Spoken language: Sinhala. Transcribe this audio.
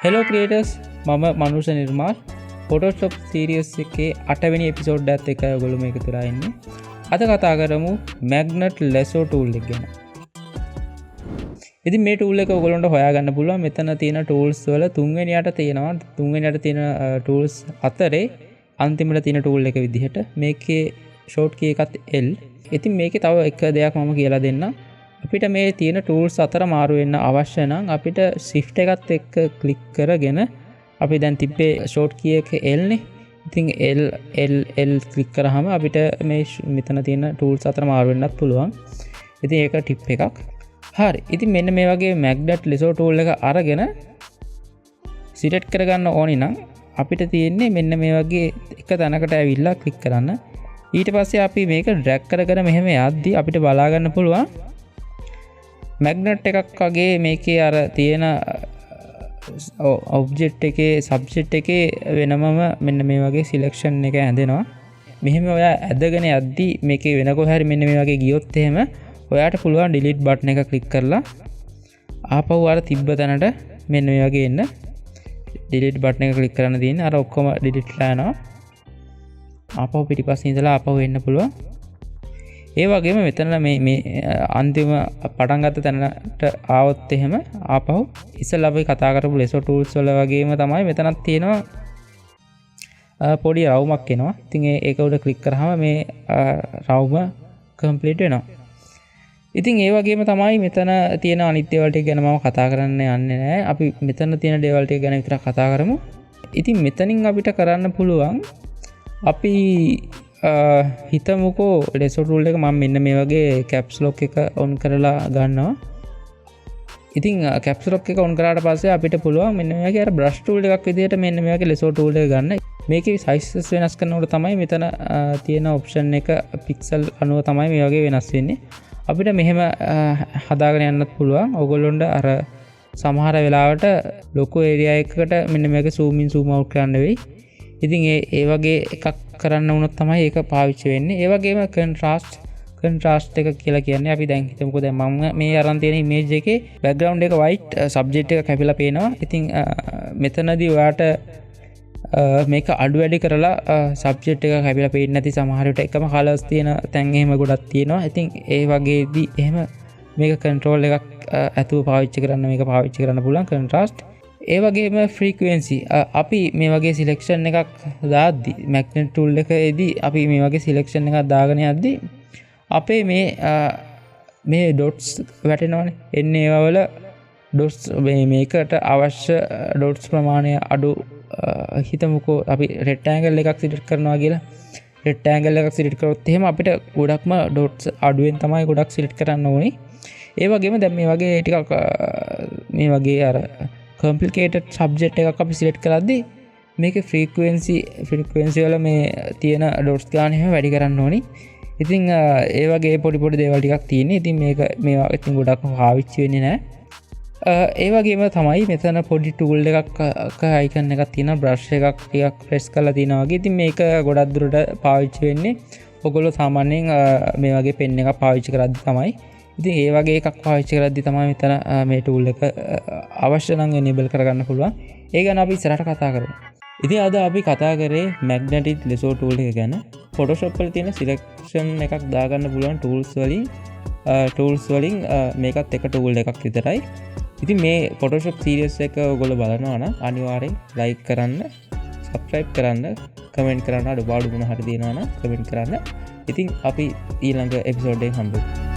හෙලෝ ක්‍රියේටර්ස්, මම මනුෂ නිර්මාල්. ෆොටෝෂොප් සීරීස් එකේ අටවෙනි එපිසෝඩ් එකත් එක්ක ඔයගොල්ලෝ මේක තුලා ඉන්නේ. අද කතා කරමු මැග්නට් ලැසෝ ටූල් එක ගැන. ඉතින් මේ ටූල් එක ඔයගොල්ලන්ට හොයාගන්න පුළුවන් මෙතන තියෙන ටූල්ස් වල තුන්වෙනියට තියෙනවා. තුන්වෙනියට තියෙන ටූල්ස් අතරේ අන්තිමට තියෙන ටූල් එක විදිහට මේකේ ෂෝට් කී එකත් L. ඉතින් මේකේ තව එක දෙයක් මම කියලා දෙන්නම්. අපිට මේ තියෙන ටූල්ස් අතර මාරු වෙන්න අවශ්‍ය නම් අපිට ෂිෆ්ට් එකත් එක්ක ක්ලික් කරගෙන අපි දැන් තිබ්බේ ෂෝට් කී එක L නේ. ඉතින් L L L click කරාම අපිට මේ මෙතන තියෙන ටූල්ස් අතර මාරු වෙන්නත් පුළුවන්. ඉතින් ඒක ටිප් එකක්. හරි. ඉතින් මෙන්න මේ වගේ මැග්නට් ලෙසෝ ටූල් එක අරගෙන සිලෙක්ට් කරගන්න ඕනි නම් අපිට තියෙන්නේ මෙන්න මේ වගේ එක තැනකට ඇවිල්ලා ක්ලික් කරන්න. ඊට පස්සේ අපි මේක ඩ්‍රැග් කර කර මෙහෙම යද්දි අපිට බලා ගන්න පුළුවන් මැග්නට් එකක් වගේ මේකේ අර තියෙන ඔබ්ජෙක්ට් එකේ සබ්ජෙක්ට් එකේ වෙනමම මෙන්න මේ වගේ සිලෙක්ෂන් එක ඇඳෙනවා. මෙහෙම ඔයා ඇදගෙන යද්දි මේකේ වෙන කොහේ හරි මෙන්න මේ වගේ ගියොත් එහෙම ඔයාට පුළුවන් ඩිලීට් බටන් එක ක්ලික් කරලා ආපහු අර තිබ්බ තැනට මෙන්න මේ වගේ එන්න. ඩිලීට් බටන් එක ක්ලික් කරන්න තියෙන්නේ අර ඔක්කොම ඩිලීට් වෙලා යනවා. ආපහු පිටිපස්සේ ඉඳලා ආපහු එන්න පුළුවන්. ඒ වගේම මෙතන මේ අන්තිම පටන් ගත්ත තැනට ආවොත් එහෙම ආපහු ඉස්සෙල්ලා අපි කතා කරපු ලෙසෝ ටූල්ස් වල වගේම තමයි මෙතනත් තියෙනවා පොඩි රවුමක් එනවා. ඉතින් ඒක උඩ ක්ලික් කරාම මේ රවුම කම්ප්ලීට් වෙනවා. ඉතින් ඒ වගේම තමයි මෙතන තියෙන අනිත් දේවල් ටික ගැන මම කතා කරන්න යන්නේ නෑ. අපි මෙතන තියෙන දේවල් ටික ගැන විතරක් කතා කරමු. ඉතින් මෙතනින් අපිට කරන්න පුළුවන් අපි හිතමුකෝ ලෙසෝ ටූල් එක මම මෙන්න මේ වගේ කැප්ස් ලොක් එක ඔන් කරලා ගන්නවා. ඉතින් කැප්ස් ලොක් එක ඔන් කරාට පස්සේ අපිට පුළුවන් මෙන්න මේ වගේ අර බ්‍රෂ් ටූල් එකක් විදිහට මෙන්න මේ වගේ ලෙසෝ ටූල් එක ගන්න. මේකේ සයිසස් වෙනස් කරනකොට තමයි මෙතන තියෙන ඔප්ෂන් එක පික්සල් අනුව තමයි මේ වගේ වෙනස් වෙන්නේ. අපිට මෙහෙම හදාගෙන යන්නත් පුළුවන්. ඔයගොල්ලොන්ට අර සමහර වෙලාවට ලොකු ඒරියා එකකට මෙන්න මේක සූම් ඉන් සූම් අවුට් කරන්න වෙයි. ඉතින් ඒ වගේ එකක් කරන්න වුණොත් තමයි ඒක පාවිච්චි වෙන්නේ. ඒ වගේම කන්ට්‍රාස්ට් එක කියලා කියන්නේ අපි දැන් හිතමුකෝ දැන් මම මේ අරන් තියෙන ඉමේජ් එකේ බෑග්ග්‍රවුන්ඩ් එක වයිට්, සබ්ජෙක්ට් එක කැපිලා පේනවා. ඉතින් මෙතනදී ඔයාට මේක අඩු වැඩි කරලා සබ්ජෙක්ට් එක කැපිලා පේන්නේ නැති සමහර විට එකම කලර්ස් තියෙන තැන් එහෙම ගොඩක් තියෙනවා. ඉතින් ඒ වගේදී එහෙම මේක කන්ට්‍රෝල් එකක් ඇතුව පාවිච්චි කරන්න මේක පාවිච්චි කරන්න පුළුවන් කන්ට්‍රාස්ට්. ඒ වගේම ෆ්‍රීක්වෙන්සි, අපි මේ වගේ සිලෙක්ෂන් එකක් දාද්දි මැග්නට් ටූල් එකේදී අපි මේ වගේ සිලෙක්ෂන් එකක් දාගෙන යද්දි අපේ මේ ඩොට්ස් වැටෙනවනේ. එන්නේ ඒවා වල ඩොට්ස් මේකට අවශ්‍ය ඩොට්ස් ප්‍රමාණය අඩු, හිතමුකෝ අපි රෙක්ටැන්ගල් එකක් සිලෙක්ට් කරනවා කියලා. රෙක්ටැන්ගල් එකක් සිලෙක්ට් කරොත් එහෙම අපිට ගොඩක්ම ඩොට්ස් අඩුවෙන් තමයි ගොඩක් සිලෙක්ට් කරන්න ඕනේ. ඒ වගේම දැන් මේ වගේ ටිකක් මේ වගේ අර කම්ප්ලිකේටඩ් සබ්ජෙක්ට් එකක් අපි සිලෙක්ට් කරද්දී මේකේ ෆ්‍රීක්වෙන්සි වල මේ තියෙන ඩොට්ස් ගාන එහෙම වැඩි කරන්න ඕනි. ඉතින් ඒ වගේ පොඩි පොඩි දේවල් ටිකක් තියෙන්නේ. ඉතින් මේවා ඉතින් ගොඩක්ම පාවිච්චි වෙන්නේ නෑ. ඒ වගේම තමයි මෙතන පොඩි ටූල් එකක් අයිකන් එකක් තියෙනවා, බ්‍රෂ් එකක් ටිකක් ප්‍රෙස් කරලා තියෙනවා වගේ. ඉතින් මේක ගොඩක් දුරට පාවිච්චි වෙන්නේ ඔයගොල්ලෝ සාමාන්‍යයෙන් මේ වගේ පෙන් එකක් පාවිච්චි කරද්දි තමයි. ඉතින් ඒ වගේ එකක් පාවිච්චි කරද්දි තමයි මෙතන මේ ටූල් එක අවශ්‍ය නම් එනේබල් කරගන්න පුළුවන්. ඒ ගැන අපි ඉස්සරහට කතා කරමු. ඉතින් අද අපි කතා කරේ මැග්නටික් ලෙසෝ ටූල් එක ගැන. ෆොටෝෂොප් වල තියෙන සිලෙක්ෂන් එකක් දාගන්න පුළුවන් ටූල්ස් වලින් මේකත් එක ටූල් එකක් විතරයි. ඉතින් මේ ෆොටෝෂොප් සීරීස් එක ඔයගොල්ලෝ බලනවා නම් අනිවාර්යෙන් ලයික් කරන්න, සබ්ස්ක්‍රයිබ් කරන්න, කමෙන්ට් කරන්න, අඩුපාඩු මොන හරි තියෙනවා නම් කමෙන්ට් කරන්න. ඉතින් අපි ඊළඟ එපිසෝඩ් එකෙන් හම්බෙමු.